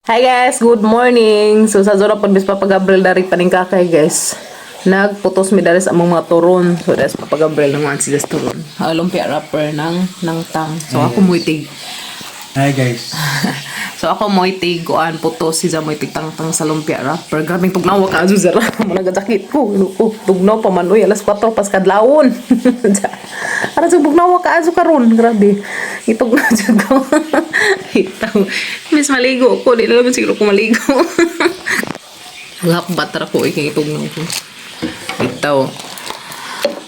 Hi guys, good morning. So sa zora pod bis Papa Gabriel dari paningkakay, guys. Nagputos mi dari sa among mga turon. So das Papa Gabriel nang si das turon. Lumpia wrapper ng tang. So ako moitig. Hi guys. So ako moitig kuan putos, si moitig tangtang sa lumpia wrapper. Grabing tugnaw ka azu zara. Mo nagajakit ko. Oh, tugnaw pa man uy, alas 4 pas kadlawon. Ara sa bugnaw ka azu karon, grabe. Itugnaw jud ko. Itaw. Miss maligo ko, di na naman siguro ko maligo. Wala batter ko kay itugnaw ko. Itaw.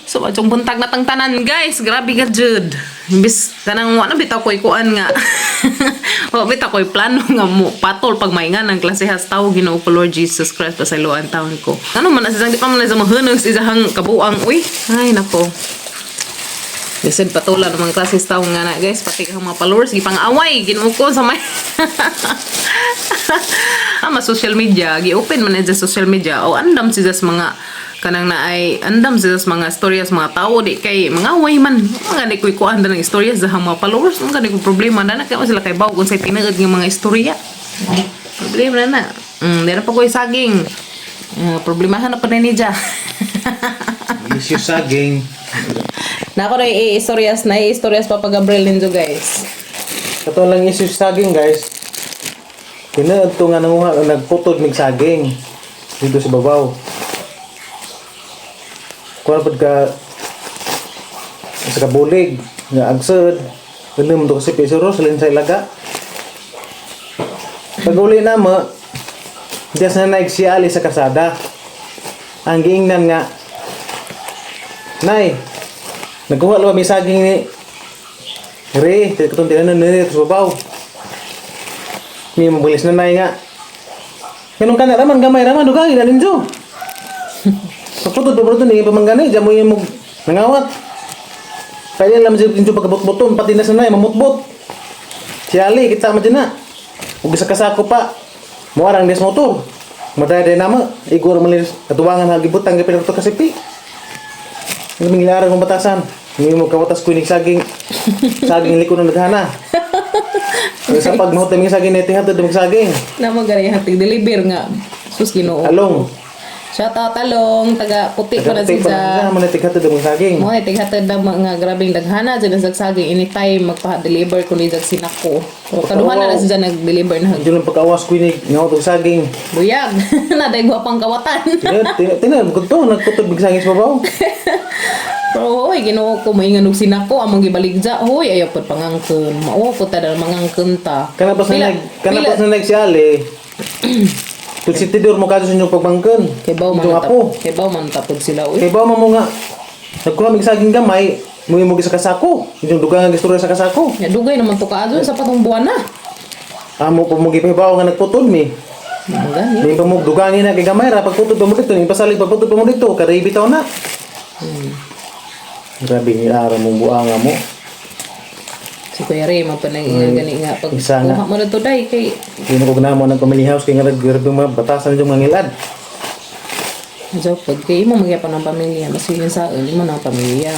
So, atong buntag na tangtanan, guys. Grabe ka, jud. Imbis, kanang wa na bitaw ko'y kuan nga. Wa bitaw ko'y plano nga mo patol pag maingan ang klase has tao. Ginoo ko, Lord Jesus Christ, pasayloan taon ko. Ano man na siyang di pa man na siya mahunog sa isang kabuang. Uy, ay nako. Lisod patulan ng mga klase tao nga na, guys. Pati ang mga followers, gipang-away. Ginoo ko sa may ma social media, gi-open man sa social media. O andam siya sa mga kanang na ay andam siya sa mga istorya sa mga tao, di kay mga away man mga di ko'y kuan ng istorya sa mga followers, mga di ko problema na na kay sila kay bawo kung sa tinuod nga mga istorya, problema na na di na pa ko'y saging. Problemahan na pa na niya. Miss you saging. Na ako na i-istoryas na i-istoryas Papa Gabriel ninyo, guys. Kato lang issue saging, guys. Tinuod to nga nanguha nagputod mig saging dito sa babaw. Kuan pud ka sa kabulig nga agsod. Ano mo to kasi pisuro sa linsay laga. Pag uli na mo, diyan sa naig si Ali sa kasada. Ang giingnan nga, "Nay, nagkuha lang may saging ni Re, katong tinanon ni sa babaw." May mabulis na nay nga. "Ganun ka na raman, gamay raman, dugang, inanin jo. Pagputod, pagputod, ni pamanggani, diyan mo yung mong nangawat. Pwede lang dyan yung pagkabot-boton, pati na sa nay, mamutbot." Si Ali, kita mo dyan na. Ug sa kasako pa, muarang des motor. Madaya din nama, igor mo linis, katuwangan hagibutang, gipinagto kasipi. Ang minglarang mong batasan. Hindi mo kawatas kunig saging. Saging liko ng naghana. Sa pag mahot ng saging neti hatod ng saging. Na magaling hatig deliver nga. Sus, Ginoo. Along. Shout out Along, taga puti pa na Tagaputi pa siya. na siya, mo neti hatod ng saging. Mo ay tighatod na mga grabing daghana dyan ang sagsaging anytime magpa-deliver ko ni jag sinako. So kaduha na na siya nag-deliver na. Diyan lang pagkawas kunig nga og saging. Buyag. Naday gwapang kawatan. Tinan tinan ko to nagputod mig saging sa babaw. Pero hoy, Ginoo ko, maingan og sinako among gibaligja. Hoy, ayaw pud pangangkon. Mao ko ta dal mangangkon ta. Kana pas na nag kana pas na nag si Ali. Kung si Tidor mo kadto sa inyong pagbangken. Kay baw man Inyong ta, apo. kay baw man tapod sila uy. Kay baw man mo nga nagkuha mig saging gamay, mo mo sa kasako. Inyong dugang ang istorya sa kasako. Ya dugay naman to kaadto sa patong buwan na. Amo po mo gipahibaw nga nagputod mi. Mo gani. May pamug dugangin na kay gamay ra pagputod pa mo dito, ning pasalig pagputod pa mo dito, kay bitaw na. Grabe ni ara mong buanga mo. Si Kuya Ray, mapanang gani nga pag Isa nga. kuha mo na to day kay Di na ko gnamo ng family house kay nga naggrabe mga batasan yung mga ngilad. So, pag kay imo magyapon ang pamilya, mas yun sa imo na ang pamilya.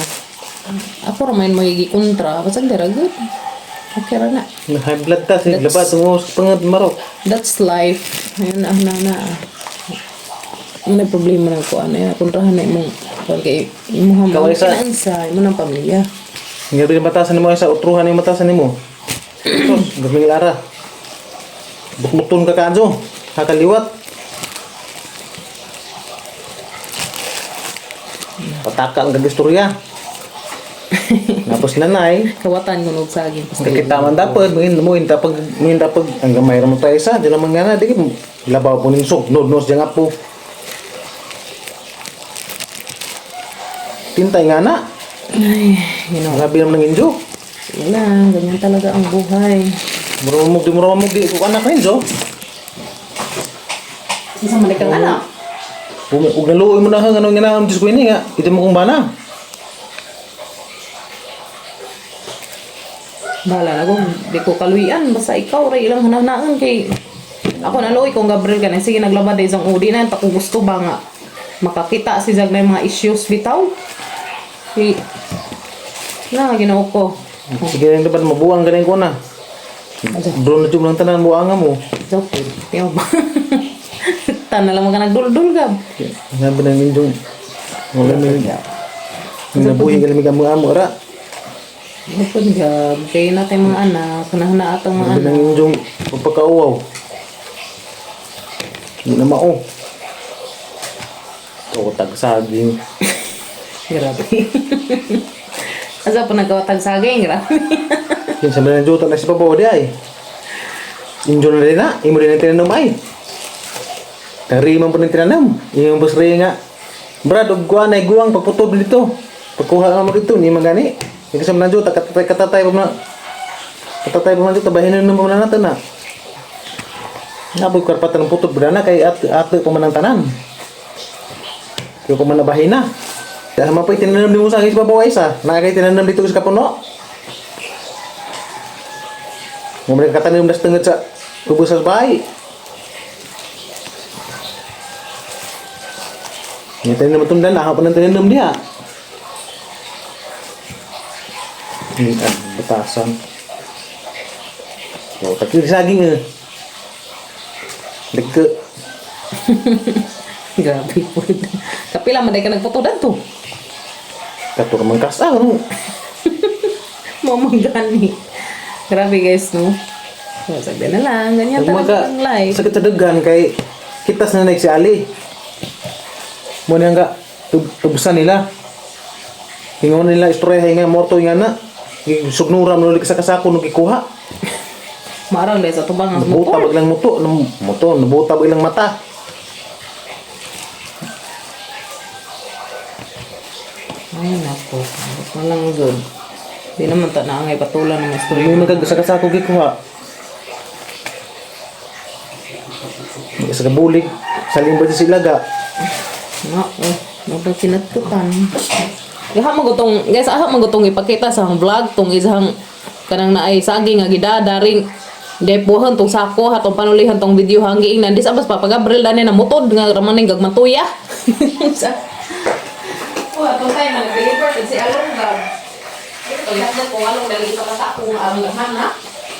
Ako ra man mo kontra, basta dira good. Okay ra na. High blood ta sig labat mo sa pangad marok. That's life. Ayun na na na. Ano problema na ko ano yan, kontrahan na imong kuan kay imo ha mo Kaway sa- kinansa, imo ng pamilya. Grabe yung batasan nimo sa utruhan yung batasan nimo. Tos, grabe ng ara. Bukmuton ka kadyo. Kakaliwat. Pataka ang kagistorya. Tapos nanay, Kawatan ko og saging. Basta Kakita man dapat, mungin mo inta pag mo inta pag ang gamay ra mo tayo sa, di naman nga na di labaw po ning sok nod nos diyan apo. Tintay nga na. Ay, you know, Grabe naman ng injo. sige lang, ganyan talaga ang buhay. Mura mo di mura mo di ko anak na injo. Isa man kang anak. Ug naluoy mo na hang anong ginaham Diyos ko ini nga, ito mo kong bana. Bahala na ko, di ko kaluyan. Basta ikaw, ray, ilang hananaan kay... Ako naluoy kung Gabriel ka na. Sige, naglaba na isang udi na. Tako gusto ba nga makakita si Zag na yung mga issues bitaw. Kay... Na, ginoo ko. Sige lang dapat mabuang ganin ko na. Drone na jud lang tanan buanga mo. Joke. Tiyaw ba? Tanan lang mo ka nagduldul gab. Nga ba nang inyong wala may nabuhi ka lamig amo ra. Ano gab? Kayo na tayong mga anak. Kanahana atong mga Nga ba anak. nang inyong pagpakauwaw. Hindi na mao. Totag saging. Grabe. Asa po nagkawatag saging, grabe. Yan sa mga juta na si Papa di ay. Injo na rin na, imo rin ang tinanom ay. Tari man po ng tinanom. Imo bus rin nga. Brad, og kuha na guwang pagputol dito. Pagkuha nga mo dito, ni man gani. Yung sa mga juta, katatay, katatay pa man. Katatay pa man dito, bahinan na pa man natin na. Naboy karpatan ng putol, brad na, kay at, ate pa man ang tanan. Kaya pa man nabahina. Dahil mapay tinanom ni mo sa akin sa Papa isa. Nakakay tinanom dito sa kapuno. Nga mereka katanim das tengah sa kubus sa bahay. Nga tanim tundan lah, apa nanti tanim dia. Ini ah, batasan. Oh, tapi saging eh. Deke. Grabe po. Kapila man ka nagputo to. Kato ka mangkas ah, ano? Mamanggani. Grabe guys, no? So, sabi na lang, ganyan talaga ang life. Sakit sa dagan kay kitas na si Ali. Mo na nga tubsan nila. Ingon nila istorya nga morto nga na. Sugnura mo sa kasako nung gikuha. Maarang dahil sa tubang ang Nabuta motor. biglang muto, muto, nabuta biglang mata. Ay, nako. Tapos na lang doon. Di naman ta na angay patulan ng istorya. May magkag sa kasako gikuha. Sa kabulig, saling ba siya silaga? No, oh, mabang kinatukan. Gaha magutong, guys, aha magutong ipakita sa ang vlog tong isang kanang naay saging nga gidadaring depohan tong sako hatong panulihan tong video hanggiing nandis abas Papa Gabriel dani na mutod nga ramaning gagmatuya. Sa Oh, atong tayo na nag-deliver si Along gab. Ito ihatod ko along dali isa ka sako nga ang lahan ha.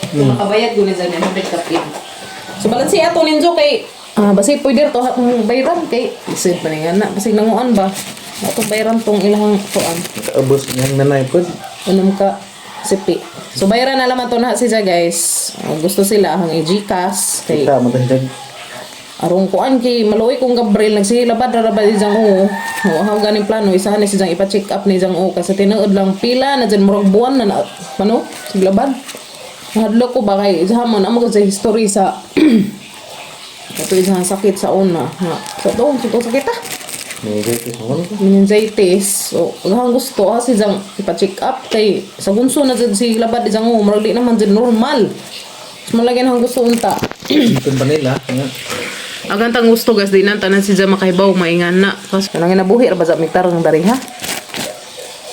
Kung makabayad gud ni sa 100 kapin. So balansi ato ninjo kay ah basig pwede to atong bayran kay isip pa ni nga na basig nanguan ba. Atong bayran tong ilahang tuan. Kaabos niyang nanay po. Unom ka sipi. So bayaran na laman to na siya guys. Oh, gusto sila ang i-GCash kay Kita mo tayo dyan. arong kuan kay maluoy kong Gabriel nagsilabad ra ba di jang oo. Oo, haw ganing plano isahan ni si jang ipa-check up ni jang oo kasi tinuod lang pila na dyan murag buwan na, na ano siglabad. Mahadlok ko ba kay isa man amo ko sa history sa ato isang sakit sa una. Ha. Sa to sakit ah. May gate sa ano. Meningitis. So, ang gusto ha si jang ipa-check up kay sa gunso na jud si labad jang oo murag di naman jud normal. So, malagyan ang gusto unta. Ito ba nila? Nga. Agantang gusto guys, di na tanan si Jama kahibaw maingan na. Kas kanang ginabuhi ra ba sa mitarong dari ha?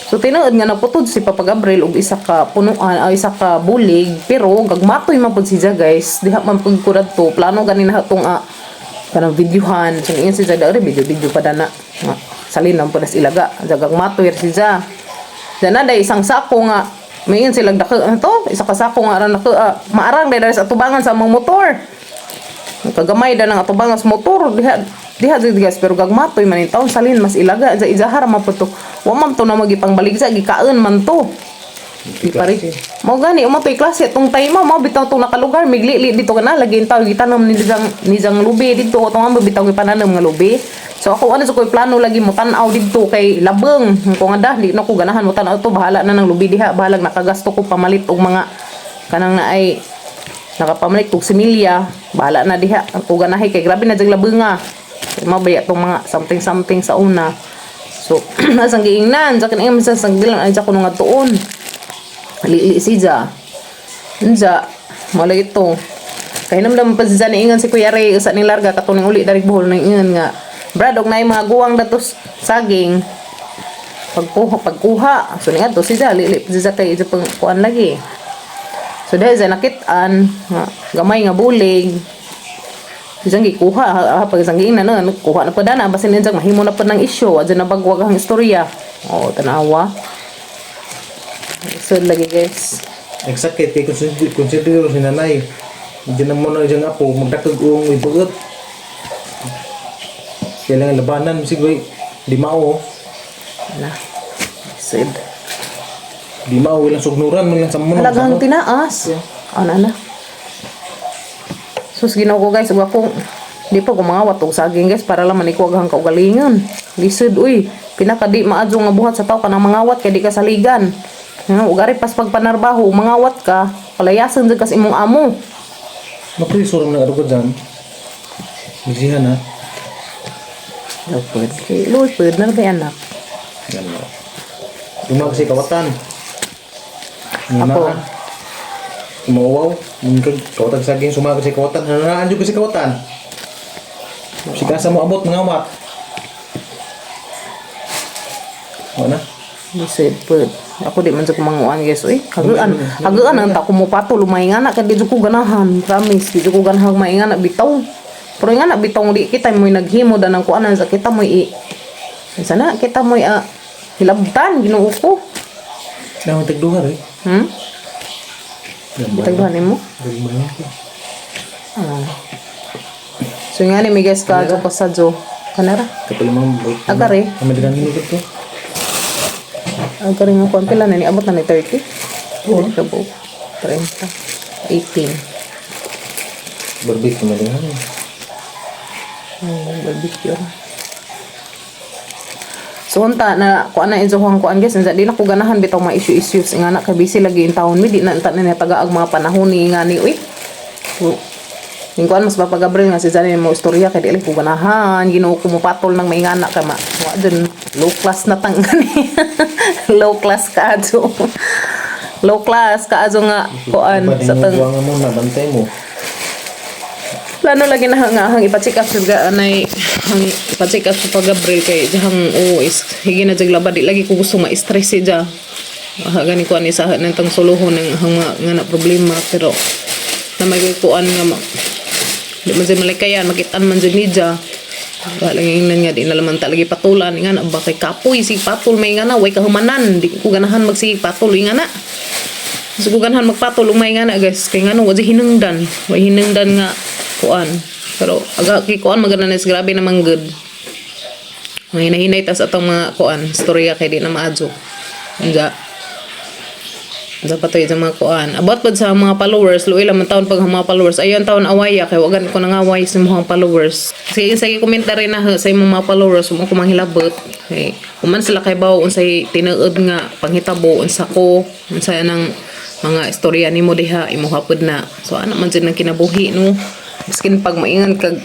So tinuod nga naputod si Papa Gabriel og isa ka punuan ay isa ka bulig pero gagmatoy man pud si Ja guys. Diha man pud ko to plano gani na hatong ah, kanang videohan. So ingon si Ja diri video video pa dana. Nga, salin lang pud nas ilaga. Ja gagmatoy ra si Ja. Ja na day isang sako nga maingon sila dako ano to isa ka sako nga aran nako ah, maarang day sa atubangan sa among motor. Kagamay da nang atubang sa motor diha diha jud guys pero gagmatoy man in taon salin mas ilaga sa izahar man pud to. Wa man to na magipang baligsa gikaon man to. Di pare. Mao gani uma to'y klase tong time mao bitaw tong nakalugar miglili dito kana lagi in taon gitanom ni Jang lubi dito atong amo bitaw gipananom nga lubi. So ako ano sa ko'y plano lagi mo tan-aw didto kay labeng ko nga da di na ko ganahan mo tan-aw to bahala na ng lubi diha bahalag nakagasto ko pamalit og mga kanang naay nakapamalit og similya bahala na diha ang ko ganahi kay grabe na jag labenga mabaya tong mga something something sa una. So asang giingnan sa kini minsan sang gilang ay sa kuno nga tuon lili si Ja. Nja, mao ito. Kay namdam pa si Ja niingan si Kuya Ray usa ni larga katuning uli darig Bohol niingan nga Brad og naay mga guwang datos saging pagkuha pagkuha so ni adto si Ja lili pa si Ja kay ija pang kuan lagi. So dahil sa nakit-an nga gamay nga bulig isang gikuha ha, ha, pag isang giingnan na kuha na pa dana basin niya mahimo na pa ng isyu wa na bagwag ang istorya. Oo, tanawa. So lagi guys. Nagsakit kay consider si nanay. Diyan na mo na diyang apo, magdakag uong ibuot. Kailangan labanan, siguro, di mao. Wala. Sid. Di mao, ilang sugnuran, man lang sa muno. Halagang tinaas. Ano na. Sus, ginoo ko guys, ug ako di pa ko mangawat og saging guys para lang manikuag ang kaugalingon. Lisod uy, pinaka di maadyo nga buhat sa tao kanang mangawat kay di ka saligan. Nga ug ari pas pagpanarbaho, mangawat ka, palayasan jud kas imong amo. Mapriso rin nag ko dyan. Bisihan ha. Lupod. Kay lupod na ba anak? Yan na. Lumag si kawatan. Ako. Umawaw. Mungkin kawatan saging sumagod si kawatan. Hanaan juga si kawatan. Sikasa mo abot mga amat. Wala na. Lisod pud. Ako di man jud ko manguan guys uy. Hagaan, hagaan ang ta ko mo patol lumay nga na kay di jud ko ganahan. Promise, di jud ko ganahan maingana bitaw. Pero nga na bitaw di kita mo'y naghimo dan ang kuanan sa kita mo'y i. Sana kita mo'y hilabtan Ginoo ko. Naman tagduha rin. Bitagduhan nimo? Ah. So nga ni mi guys ka ko sa jo. Kanara. Kapalimang Agari. Kami dengan minuto to. Agari nga kuan pila na ni abot na ni 30. Oo, kabo. 30. 18. Barbie kami dengan. Ay, barbecue. So unta na kuan na injo ang kuan guys, unsa di na ko ganahan bitaw mga issue issues nga na kay busy lagi in taon mi di na unta na tagaag mga panahon ni nga ni uy. So, ning kuan mas Papa Gabriel nga si Zane mo istorya kay di ko ganahan Ginoo ko mo patol nang maingana ka ma. Wa dun low class na tang gani. Low class ka adyo. Low class ka adyo nga kuan sa tang Buwangan mo na bantay mo. Plano lagi na nga hang ipa-check up sa anay hang ipa-check up sa Papa Gabriel kay dihang o is higi na jag laba di lagi ko gusto ma-stress si ja. Ah, gani ko ani sa nang tang suluhon ng hang mga nga na problema pero na may kuan nga ma, di man jud malikayan makitaan man jud ni ja. Wa lang ingnan nga di na laman ta lagi patulan nga na ba kay kapoy sig patol may nga na way kahumanan di ko ganahan magsige patol nga na. So kung ganahan magpatol umay nga na guys kay ngano wa jud hinungdan, way hinungdan nga kuan. Pero aga kay kuan maganda na is grabe naman good. Mahinahinay tas atong mga kuan istorya kay di na maadyo. Unja. Dapat tayo sa mga kuan. About pud sa mga followers, luoy lang man taon pag ang mga followers. Ayon taon awaya kay wagan ko nangaway sa imong followers. Sige sige komentary na ha, sa imong mga followers mo ko manghilabot. Kay human sila kay bawo unsay tinuod nga panghitabo unsa ko unsa nang mga istorya nimo diha imo hapod na. So ana man jud nang kinabuhi no. Biskin pag maingan kag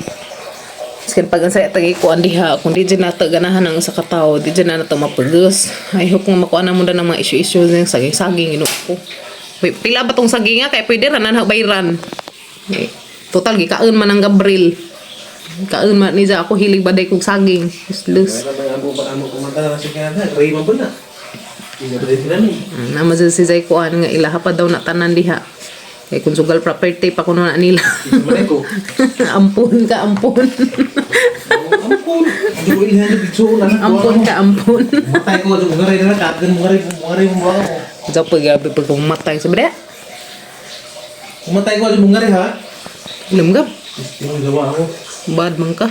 Biskin pag ang saya tagi kuan diha, kung di dyan nato ganahan ang sa katawo, di dyan na nato mapagos. I hope nga makuha na mo na ng mga issue-issue ng saging-saging, ginoo ko. Wait, pila ba tong saging nga? Kaya pwede ran, na bayran. Eh, total, gikaon man ang Gabriel. Kaon man niya ako, hilig ba day kong saging. Useless. Wala bang amo kumanta na si Kanada, Ray man na. Hindi ba din nani? Naman si Zay kuan nga ilaha pa daw na tanan diha. Kay conjugal property pa kuno na nila. Malay ko. Ampun ka, ampun. Ampun. Hindi ko ihan yung na. Ampun ka, ampun. Matay ko yung ngaray na kagan mo ngaray mo ngaray mo mo. Diyan pag gabi pag mamatay sa beda. Matay ko yung ngaray ha. Lamgab. Yung gawa ako. Bad man ka.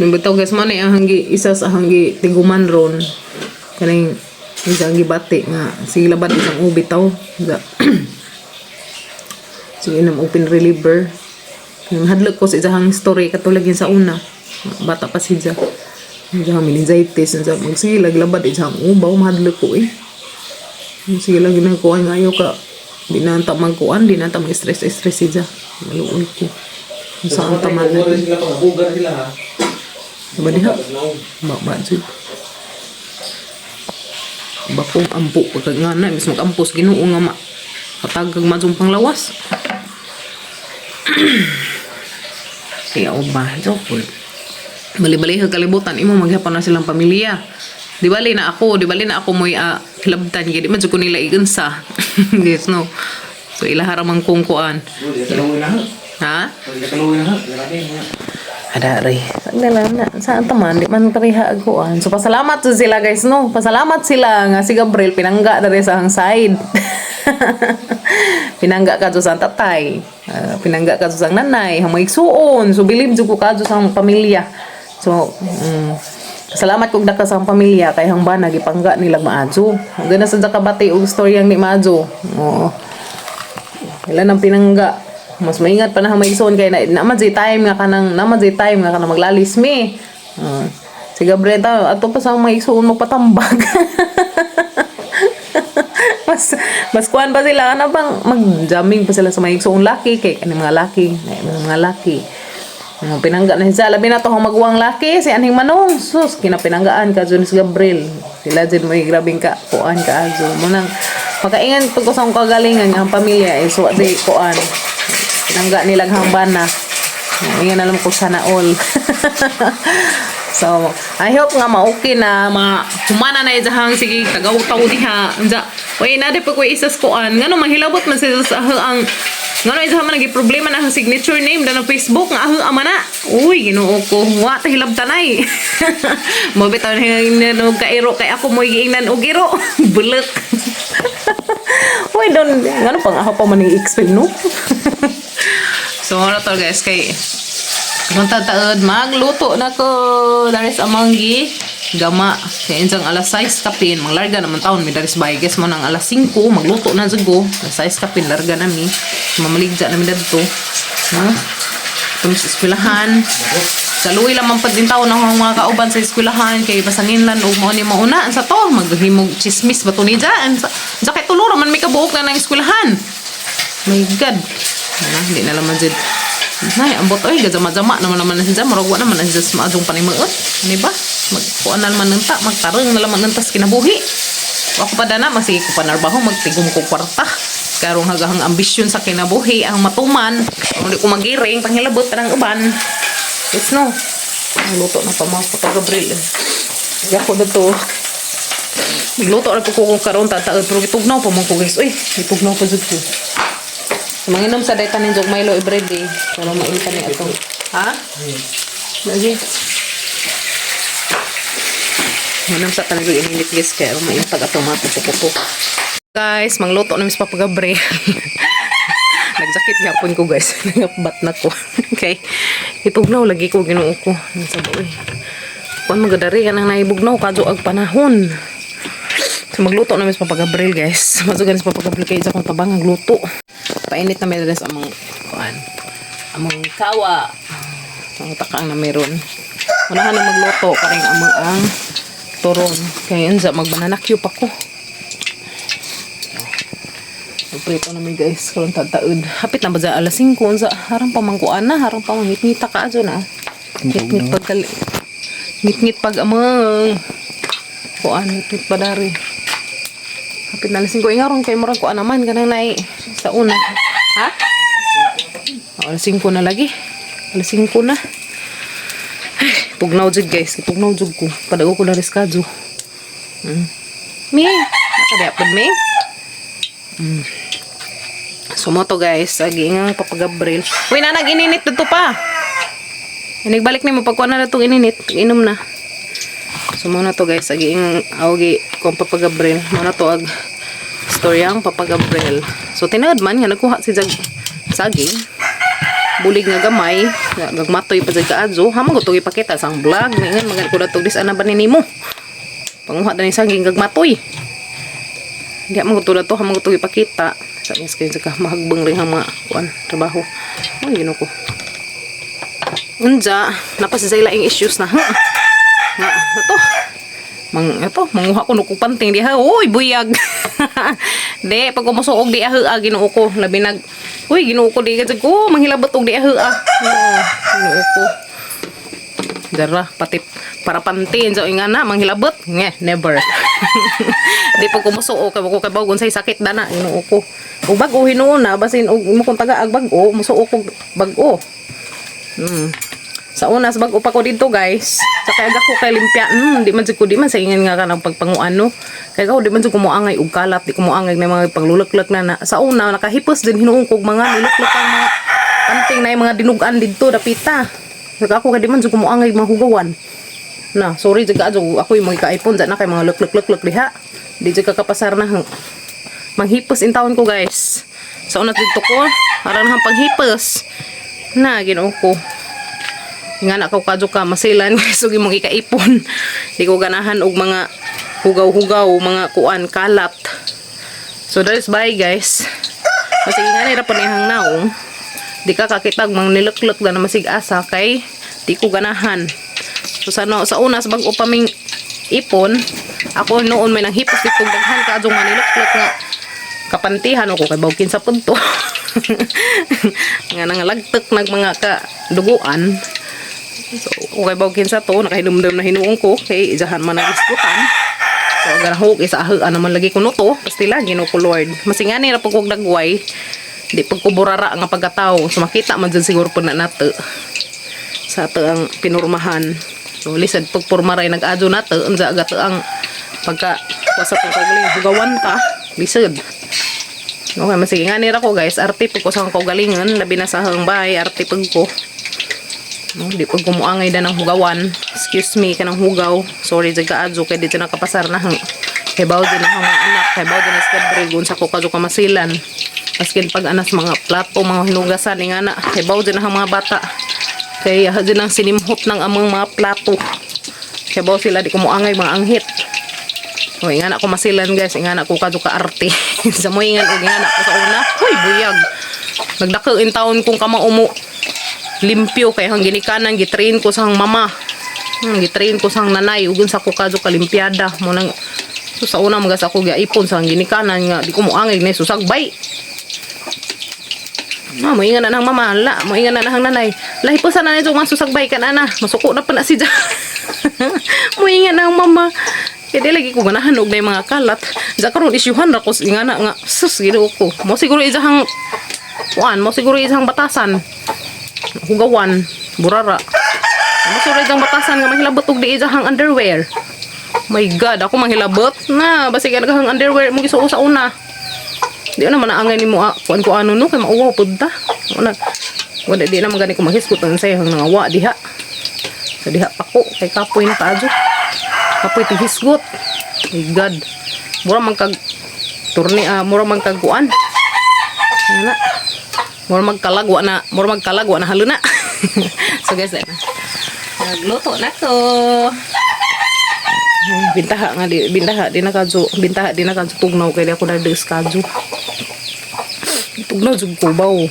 Nung bitaw guys man eh, ang hanggi isa sa hanggi tiguman ron. Kaning isa ang gibati nga sige labad isang ubi taw. Sige nam open reliever. Nang hadlok ko sa isang story katulad yun sa una. Bata pa siya. Diyan meningitis, sa magsige laglabad isang ubaw mahadlok ko eh. Sige lang ginagawa nga ayaw ka. Di na anta magkuan, di na anta mag-stress stress siya. Maluoy ko. Saan taman na? Sila pag sila ha. Diba diha? Ba, jud. Bakong ampo pagka nga na, mis mag-ampos Ginoo nga ma. Katagag majong panglawas. Kaya o ba, joke. Bali-bali ka kalibutan imo maghapon na silang pamilya. Di bali na ako, di bali na ako mo'y hilabtan gid di man jud ko nila igunsa. Yes no. So ilahara man kong kuan. Di ka na ha. Ha? Di ka na ha. Grabe nga. Ada re. Nila na saan taman di man kariha aguan. So pasalamat jud sila, guys, no. Pasalamat sila nga si Gabriel pinangga diri sa ang side. Pinangga ka sa tatay. Pinangga ka sa nanay, ang mga igsuon. So believe jud ko kadto sa ang pamilya. So salamat kog daka sa ang pamilya kay hang bana gipangga nila maadyo. Gana sa kabati og storyang ni maadyo. Oo. Ila nang pinangga. Mas maingat pa na ang maigsoon kay na naman jay time nga kanang naman jay time nga kanang maglalis mi. Si Gabriel ta ato pa sa mga igsoon magpatambag. Mas mas kuan pa sila, ano bang mag-jamming pa sila sa mga igsoon laki kay kaning mga laki, na mga laki. Mga pinangga na siya. Labi na to ang maguwang laki, si Aning Manong. Sus, kinapinanggaan ka dyan si Gabriel. Sila dyan mo grabing ka, kuan ka azo. Munang, makaingan pag sa akong kagalingan ang pamilya, eh, so di kuan. Pinangga nilang hambana. Ingan alam ko sana all. So, I hope nga ma-okay na, ma humana na ijahang sige tagaw-taw diha. Unja, oy na di pa ko isas kuan. Ngano manghilabot man sila sa ang ngano ijaha man nagi problema na ang signature name da na Facebook nga aho ama na. Uy, Ginoo ko. Wa ta hilab tanay. Mo bitaw na og kairo kay ako mo giingnan og iro. Bulak. Uy, don ngano pang ako pa man i-explain, no? So, ano to, guys, kay kung tataod, magluto na ko. There is amanggi. Gama. Kaya insang alas 6 kapin. Manglarga naman taon. May daris bay. Guess mo nang alas 5. Magluto na jugo. Alas 6 kapin. Larga nami. Mamaligja nami dadto. No? Itong sa eskwelahan. Sa luwi lamang pa din taon ang mga kauban sa eskwelahan. Kay basanin lan og mao ni mauna. Sa to, maghimog chismis ba to ni dyan? Sa kay tulo man may kabuok na ng eskwelahan. My God. Ano, hindi na laman jud. Nay, ambot oy, gajama-jama naman naman na siya. Murag wa naman na siya sa maadjong panimuot. Di ba? Magkuan na naman nunta, magtarong na naman nunta sa kinabuhi. Ako pa dana, masige ko pa narbaho, magtigom ko kwarta. Karong hagahang ambisyon sa kinabuhi, ang matuman. Kung di ko magiring, panghilabot pa ng uban. Yes, no? Ang luto na pa mga Papa Gabriel. Yako na to. Nagluto na po ko kung karon tataod pero gitugnaw pa man ko, guys. Uy, gitugnaw pa jud ko. Manginom sa daytan ni Jog Milo everyday. Pero mainta ni ato. Ha? Lagi. Manginom sa tanig ininit, guys, kaya maintag ato mga puto. Guys, mangluto na mis Papa Gabriel. Nagjakit gapon ko, guys. Nagapbat na ko. Okay. Itugnaw lagi ko, Ginoo ko. Ano sa ba, uy. Kuan magadari ka nang naibugnaw kadyo ag panahon. So magluto na mis Papa Gabriel, guys. Masugan si Papa Gabriel kay isa kong tabang nagluto. Painit na meron sa among kuan. Among kawa. Ang takang na meron. Unahan na magluto karing among ang turon. Kay unsa magbanana cue pa ko. Magprito na mi, guys, karon tataud. Hapit na ba dyan alas 5 unsa harang pa mangkuan na, harang pa mangitngita ka adyo na. Ngit-ngit pag kali. Ngit-ngit pag amang. Kuan ngit pa dari. Hapit na alas 5 ingaron kay murag kuan naman kanang nay sa una. Ha? Oh, alas 5 na lagi. Alas 5 na. Ay, tugnaw jud, guys. Tugnaw jud ko. Padago ko na riskadyo. Mi, nakadiya pod mi. So mo to, guys, agi nga Papa Gabriel. Uy, na nag-ininit dito pa. Inigbalik nimo pagkuha na itong ininit, inom na. So mo na to, guys, agi nga awgi kong Papa Gabriel. Mo na to ag storyang Papa Gabriel. So tinuod man nga nagkuha si Jag saging. Bulig nga gamay, gagmatoy pa jud kaadyo. Hamang ko ipakita sa ang vlog. Ningan magan ko datog dis ana ba ni nimo. Panguha na ni saging gagmatoy. Hindi mo ko to, hamang ko ipakita. Sa mis kayo sa mahagbang rin ang mga kuan trabaho. Ay, Ginoo ko. Unja, napas sa ilaing issues na. Ha? Nga, ito. Mang ito, manguha ko no panting diha. Uy, buyag. Di, pag umusuog di ah, Ginoo ko. Labi nag Uy, Ginoo ko di ka ko, manghilabot og di ah. Oo, Ginoo ko. Dara, pati para pantin so inga na manghilabot. Nge, never. Di pag kumusuo kay ko kay bawgon say sakit dana, Ginoo ko. Ug bag-o hinuon na basin og mo kung taga ag bag-o, musuo ko bag-o. Sa una, sa bag-o pa ko dito, guys. Sa kaya ko kay limpya, di man jud ko di man sa ingan nga kanang pagpanguan no. Kay ako di man jud ko moangay og kalat, di ko moangay na mga panglulaklak na na. Sa una nakahipos din hinuon kog mga luluklak ang mga panting na yung mga dinugan didto dapita. Ako kay di man jud ko moangay mga hugawan. Na, sorry jud ka adyo ako yung mga ka-iPhone na kay mga lek lek lek lek diha. Di jud ka kapasar na. Manghipos in taon ko, guys. Sa una dito ko, aran hang panghipos. Na Ginoo ko. Nga na ko kadyo ka masilan guys ug imong ikaipon. Di ko ganahan og mga hugaw-hugaw, mga kuan kalat. So that is bye, guys. Masige nga nira pa niyang naong. Di ka kakitag mang niluklok na masig asa kay di ko ganahan. So sa, no, sa una sa bag-o pa ming ipon, ako noon may nanghipos dito daghan ka adong maniluklok nga kapantihan ako kay bawkin sa punto. Nga nangalagtek nag mga ka duguan. So, okay bawkin sa to, nakahinumdum na hinuong ko kay ijahan man ang iskutan. So, ganahog isa ahaan naman lagi kuno to. Pastila, Ginoo ko Lord. Masingani ra pag kog dagway. Di pagkuburara nga pagkatao. So, makita man dyan siguro po na nato. Sa ato ang pinurmahan. So, lisad pagpurmaray nag-adyo nato. Unsa agato ang pagka kuha sa itong kaugaling hugawan ta. Lisad. Okay, masige nga nira ko, guys. Arte pag ko sa akong kaugalingon. Labi na sa hang bahay. Arte pag ko. No, di pag kumuangay na ng hugawan. Excuse me, kanang hugaw. Sorry, jud kaadyo kay dito nakapasar na hang. Kay baw din na mga anak, kay baw din na sa Gabriel, sa ko kadyo kamasilan. Maskin pag anas mga plato, mga hinugasan, nga na, kay baw din na ang mga bata. Kay din ang sinimhot ng amang mga plato. Kay baw sila di kumuangay mga anghit. O, nga na ko masilan, guys, nga na ko kadyo ka arte. Sa mo ingan og nga na ko sa una, huy buyag. Nagdako in taon kong kamao mo limpyo kay hang ginikanan gitrain ko sa hang mama. Gitrain ko sa hang nanay ug sa ko kadyo kalimpiada mo nang so sa una magas ako giaipon sa hang ginikanan nga di ko moangay ni susagbay. Ma, moingan na nang mama, la, moingan na nang nanay. Lahi po sa nanay mga susagbay ka na na. Masuko na pa na si Ja. Moingan na ang mama. Kaya di lagi ko ganahan og na mga kalat. Ja karon isyuhan ra ko nga na nga sus Ginoo ko. Mo siguro isahang kuan, mo siguro isahang batasan. Hugawan, burara. Mo siguro isang batasan nga mahilabot og di isahang underwear. My God, ako manghilabot na. Basig ka ang underwear mo gisuo sa una. Di na man angay nimo ah, kuan ko ano no kay mauwaw pud ta. Wala. Wala di naman gani ko maghisgot ang sayo hang nangawa diha. Sa diha pa ko kay kapoy na kaadyo. Kapoy tighisgot. My God. Mura man kag turni ah, mura man kag kuan. Ana. Mura magkalagwa na, mura magkalagwa na haluna. So guys, ayun na. Nagluto na ko. Bintaha nga di bintaha di na kadyo bintaha di na kadyo tugnaw kay di ako na kadyo. Tugnaw jud ko baw.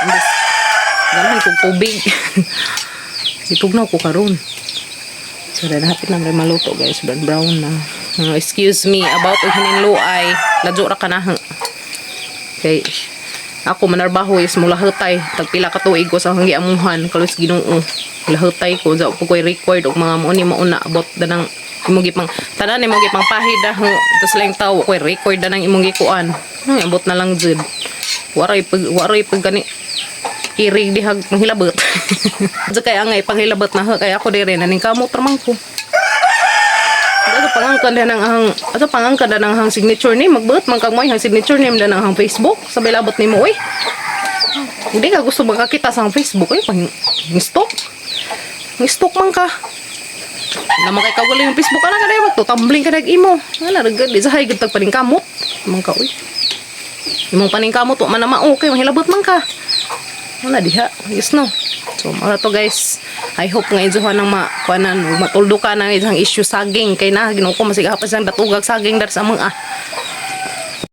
Imbes ganahan kog tubig. Itugnaw ko karon. So dahil hapit na may maluto, guys, brown brown na. Excuse me about og hininluay, ladyo ra ka na. Kay ako manarbaho is mula hutay tagpila ka tuig ko sa hanggi amuhan kalos Ginoo. Lahutay ko sa po ko'y record og mga mo ni mauna about danang imong gipang tanan imong gipang pahid da ho tas lang tawo ko'y record danang imong gikuan. Ay, abot na lang jud. Waray pag gani kirig dihag panghilabot. Diyan kay angay panghilabot na ho kay ako dire na ning kamot ramang ko. Ato pangangkan na ng ang ato pangangkan na ng ang signature name magbuot man kag mo ang signature name na ng ang Facebook sabay labot nimo oy. Hindi ka gusto makakita sa ang Facebook ay pang stalk. Stalk man ka. Na makay kagaling yung Facebook ana ka dai magtutumbling ka nag imo. Ana ra gud di sa hay gud tag paningkamot man ka oy. Imong paningkamot wa man na mao kay mahilabot man ka. Wala diha. Yes no. So, mara to, guys. I hope nga injuhan ng makuanan, matuldo ka ng isang issue saging kay na Ginoo ko masiga pa siyang datugag saging dar sa mga.